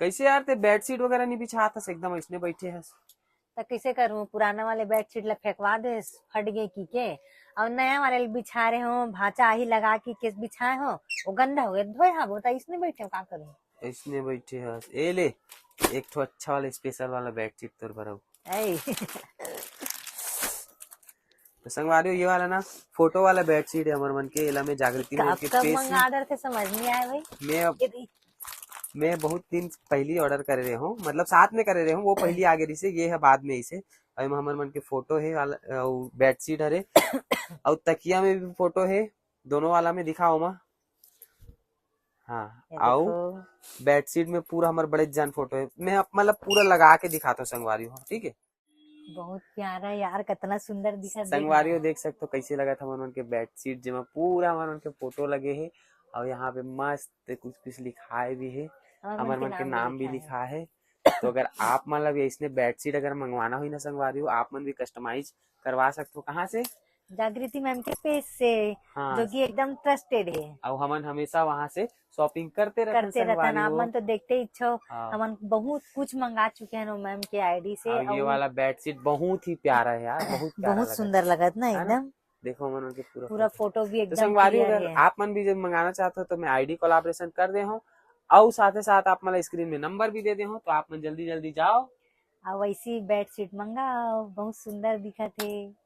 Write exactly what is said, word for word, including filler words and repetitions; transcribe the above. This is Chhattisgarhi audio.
कैसे यार, ते बेडशीट वगैरह नहीं बिछात हस, एकदम ऐसने बैठे हस। त कैसे करूं, पुराना वाले बेडशीट ला फेंकवा देस, फट गए की के, और नया वाले बिछा रहे हो, भांचा आही लगा के केस बिछाए हो, वो गंदा हो गया, धोए हाबो, त इसने बैठे हो, का करूं? इसने बैठे हस। ए ले, एक ठो अच्छा वाला, स्पेशल वाला बेडशीट तोर बर अउ। ऐ। तो संगवारी हो, ये वाला ना फोटो वाला बेडशीट है हमर मन के, एला मैं जागृति में का, के कब पेश मंगा ऑर्डर थे, समझ नहीं आया भाई। मैं अब ये देख। मैं बहुत दिन पहली ऑर्डर करे रहे हूँ, मतलब साथ में करे रहे हूँ, वो पहली आगे रही से, ये है बाद में इसे। और एमा हमर मन के फोटो है वाला, अउ बेडशीट हरे, अउ तकिया में भी फोटो है, दोनों वाला में दिखाओ मा। हाँ, ये आओ। देखो। बेडशीट में पूरा हमर बड़े जान फोटो है, मैं अब मतलब पूरा लगा के दिखाता हूँ संगवारी हो, ठीक है? बहुत प्यारा यार, कितना सुंदर दिखत, देख संगवारी हो ना। देख सकते हो कैसे लगा था हमर मन के बेडशीट, जेमा पूरा हमर मन के फोटो लगे है, और यहाँ पे मस्त कुछ कुछ लिखाए भी है, हमर हमर मन के मन के नाम भी नाम भी लिखा है। लिखा है। तो अगर आप मन ला भी ऐसने बेडशीट अगर मंगवाना होई ना संगवारी हो, आप मन भी कस्टमाइज करवा सकते हो। कहाँ से? जागृति मैम के पेज से, हाँ। जो कि एकदम ट्रस्टेड है। और हमन हमेशा वहाँ से शॉपिंग करते रहते हैं करते रहते हैं। संगवारी आप हो। मन तो देखते ही इच्छो, हाँ। हमन बहुत कुछ मंगा चुके हैं वो मैम के आईडी से। और ये और वाला बेडशीट बहुत ही प्यारा है यार, बहुत प्यारा बहुत लगा सुंदर है। लगत ना है ना? एकदम। देखो हमन के पूरा पूरा फोटो। फोटो भी तो एकदम संगवारी हो, क्लियर अगर है। आप मन भी जब मंगाना चाहते हो तो मैं आईडी कोलाबोरेशन कर दे हूँ, और साथे साथ आप मन ला स्क्रीन में नंबर भी दे दे हूँ, तो आप मन जल्दी जल्दी जाओ। और वैसी बेडशीट मंगाओ, बहुत सुंदर दिखत है।